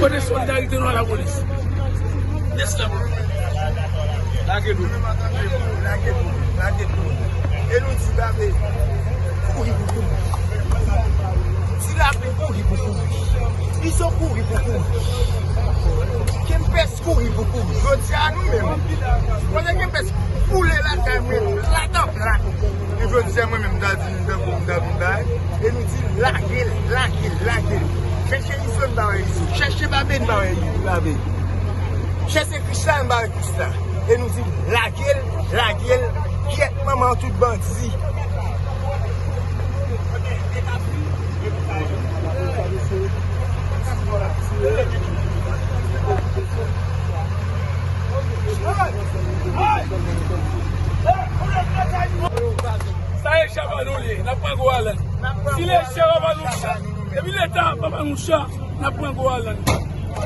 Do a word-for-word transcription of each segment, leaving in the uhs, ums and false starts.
Kote solidarite nou a lapolis? Desann. Lage dlo. Lage dlo. Lage dlo. E nou di Babe, kouri pou kouri. Ti Lapli kouri pou kouri. Izo kouri pou kouri. Kempès kouri pou kouri. Jodi a nou menm. Kote Kempès boule lakay mwen plat an plat. E jodi a mwen menm m ta di m tankou m ta vin bay. E nou di lage l, lage l, lage l. Chèche Izo n pa wè Izo. Chèche Babe n pa wè Babe. Chèche Krisla n pa wè Krisla. E nou di lage l, lage l. Kyèt manman tout bandi. Sa e cha pa nou li ye, n ap pran gwo alann. Si le cha pa nou cha, depi Leta pa ba nou cha, n ap pran gwo alann. N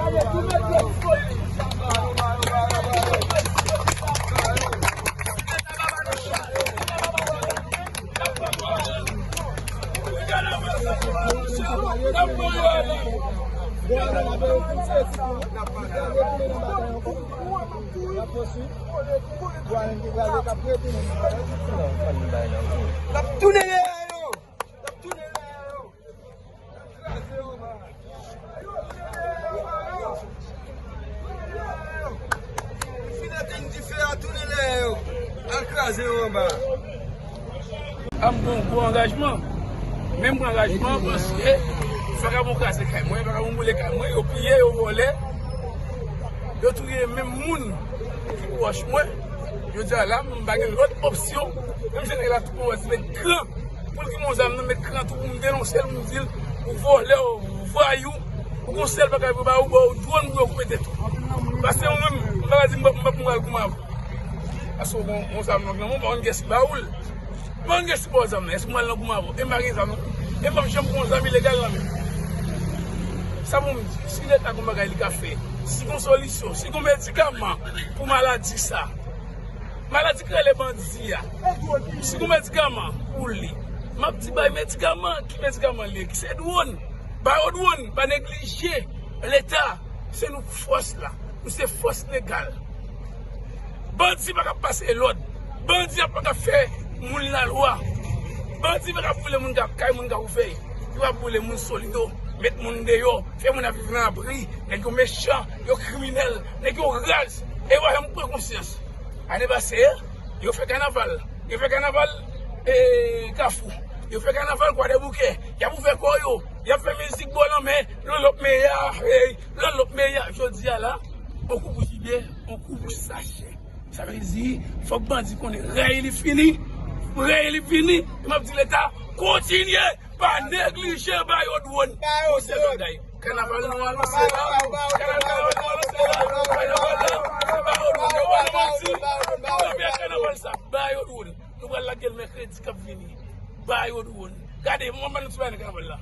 ap tounen dèyè yo! N ap tounen dèyè yo! Fin etenn dife a, tounen dèyè yo. Al kraze yo anba. A m gen yon gwo angajman. Men m pran angajman paske vakabon kraze kay mwen, vakabon boule kay mwen, yo piye, yo vòlè, yo touye menm moun ki pwòch mwen. Jodi a la, m pa gen lòt opsyon. Menm si nèg la tou pou wè se met gran. Pou l ki gon zam nan, met kran tou pou m denonse l, pou m di l, ou vòlè, ou vwayou, ou gon sèl bagay pou ba ou, ba ou dwòn pou yo koupe tèt ou. Paske ou menm, m pa ka di m p ap, m p ap mouri al goumen avè w. Paske ou gon, gon zam nan, men ou pa konn kiyès ki ba ou l. M pa konn kiyès ki ba w zam nan. Èske m al nan goumen avè w? E m pa gen zam nan. E m p ap janm pran zam ilegal nan men w. Sa pou m di, si Leta gon bagay li ka fè, si gon solisyon, si gon medikaman pou maladi sa, maladi k rele bandi a. Si gon medikaman pou li, m ap di bay medikaman. Ki medikaman li ye? Ki se dwòn. Ba yo dwòn, pa neglije. Leta, se nou fòs la. Nou se fòs legal. Bandi pa ka pase lòd. Bandi ap pa ka fè moun lalwa. Bandi pa ka boule moun k ap kay, moun k ap ouvè. Yo ap boule moun Solino, met moun deyò, fè moun ap viv nan abri. Nèg yo mechan, yo kriminèl, nèg yo raz. E yo pa janm pran konsyans. Ane pase, yo fè kanaval. Yo fè kanaval, e, Kafou. Yo fè kanaval Kwadèboukè. Y ap ouvè kò yo. Y ap fè mizik bò lanmè. Lòlòp meyè, ey, lòlòp meyè. Jodi a la, on kou pou jibè, on kou pou sachè. Sa vle di, fòk bandi konnen rèy li fini. Rèy li fini. E m ap di Leta, kontinye. Pa neglije ba yo dwòn. Ba yo dwòn. Kanaval nou anonse la. Kanaval nou anonse la. Kanaval la, se ba yo dwòn. Yo pa nan manti. Yo fè kanaval sa. Ba yo dwòn. Nou pral lage l mèkredi k ap vini. Ba yo dwòn. Gade, mwen ban nou ti bagay nan kanaval la.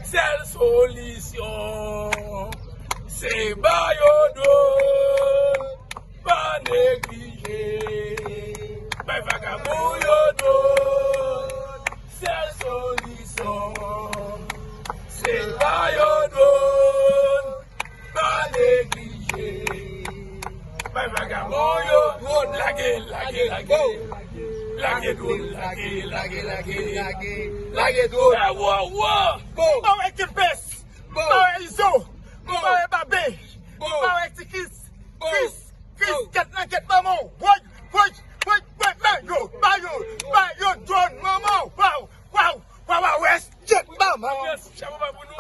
Sèl solisyon, se ba yo dwòn. Pa neglije, bay vakabon yo dwòn. Sèl solisyon, se ba yo dwòn. Pa neglije, bay vakabon yo dwòn. Lage, lage, lage. Lage dwòn, lage, lage, lage. Lage dwòn. Ba yo dwòn. Ba yo Kempès. Ba yo Izo. Ba yo Babe. Ba yo Ti Kris. Kris, Kris, kèt nan kèt manman w. Woy, woy, woy, woy, ba yo, ba yo, ba yo dwòn manman w. Waw, waw, waw, waw, wès, kèt manman w. Chapo ba pou nou.